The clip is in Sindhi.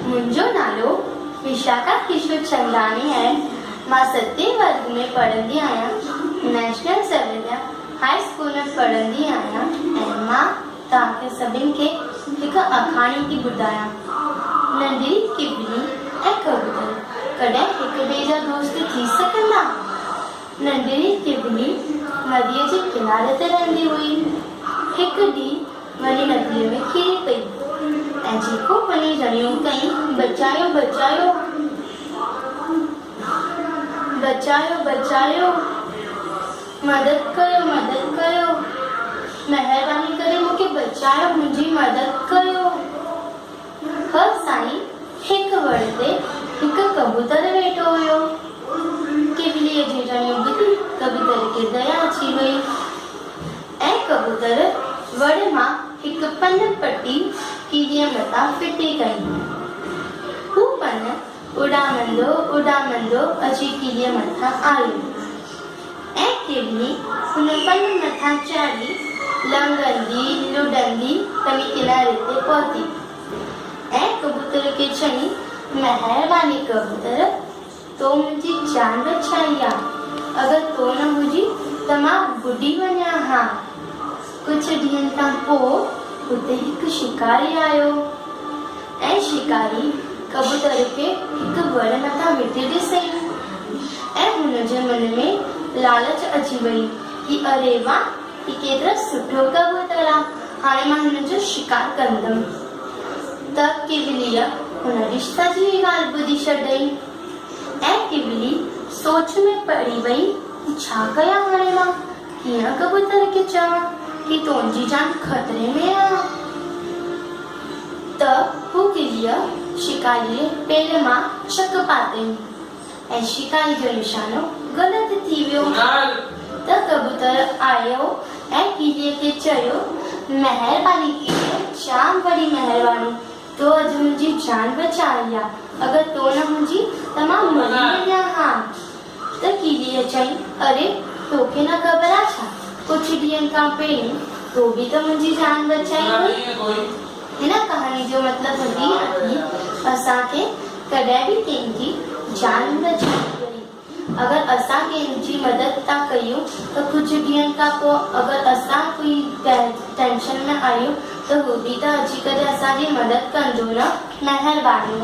منهنجو نالو وشاکا ڪشور چنداڻي آهي. مان ستين ورگ ۾ پڙهندي آهيان. نيشنل سويليا هاء اسڪول ۾ پڙهندي آهيان ۽ مان توهان کي سڀني کي هڪ آکاڻي ٿي ٻڌايان. ننڍڙي ڪٻلي ۽ ڪبوتر ڪڏهن هڪ ٻئي جا دوست ٿي سگهندا؟ ننڍڙي ڪٻلي نديء جي ڪناري تي رهندي هئي. هڪ ڏينهن وڃي نديء ۾ ڪري پئي ۽ جيڪو وڃي رڙيون ڪيائين، بچايو، بچايو، بچايو، بچايو، مدد ڪيو، مدد ڪيو، مهرباني ڪري مون کي بچايو، منهنجي مدد ڪيو. هر سائين هڪ وڻ تي هڪ ڪبوتر ويٺو هيو. ڪٻليء جون رڙيون ٻڌي ڪبوتر کي ديا اچي وئي. ۽ ڪبوتر وڙ مان هڪ پن پٽي ڪيڙيء مٿان ڦٽي ڪئي. هو پن اڏامندو اڏامندو اچي ڪيڙيء مٿان آيو ۽ ڪيڙي ان پن مٿان چڙهي لنگهندي لڏندي وڃي ڪناري تي پهتي ۽ ڪبوتر کي چيائين، مهرباني ڪبوتر! تو منهنجي جان بچائي آ، اگر تو نه هجي ته مان ٻڏي وڃان ها. ڪجهه ڏينهن کان پوء اتي هڪ شڪاري آيو ۽ شڪاري ڪبوتر کي هڪ وڻ مٿان ويٺي ڏسئي ۽ هن جي من ۾ لالچ اچي وئي ڪي اري واه هي ڪيترو سٺو ڪبوتر آ، هاڻي مان هن جو شڪار ڪندم. ته ڪوليء هن رشتا جي ڳالهه ٻڌي ڇڏيئي ۽ ڪولي سوچ ۾ پئجي وئي ته ڇا ڪيان هاڻي مان ڪيئن ڪبوتر کي چوان ڪي تنهنجي جان خطري ۾ آ. ته هو ڪوليء شڪاريء جي پير مان چڪ پاتئين ۽ شڪاري جو نشانو غلط ٿي ويو ته ڪبوتر آيو ۽ ڪيليء کي چيو، مهرباني ڪيلي، جام وڏي مهرباني، تو اڄ منهنجي جان بچائي آ، اگر تو نه هجين ته مان مري وڃان ها. ته ڪيليء چيائين، اري، توکي نه خبر آ ڇا، ڪجهه ڏينهن کان پهرين تو به ته منهنجي جان بچائي هئي. هن ڪهاڻي جو مطلب هي آهي ته اسان کي ڪڏهن به ڪنهن جي جان بچائڻي پئي. اگر اسان ڪنهن جي مدد ٿا ڪيون ته ڪجهه ڏينهن کان پوء اگر اسان ڪوئي ٽينشن ۾ آهيون ته هو به ته اچي ڪري اسان جي مدد ڪندو نه. مهرباني.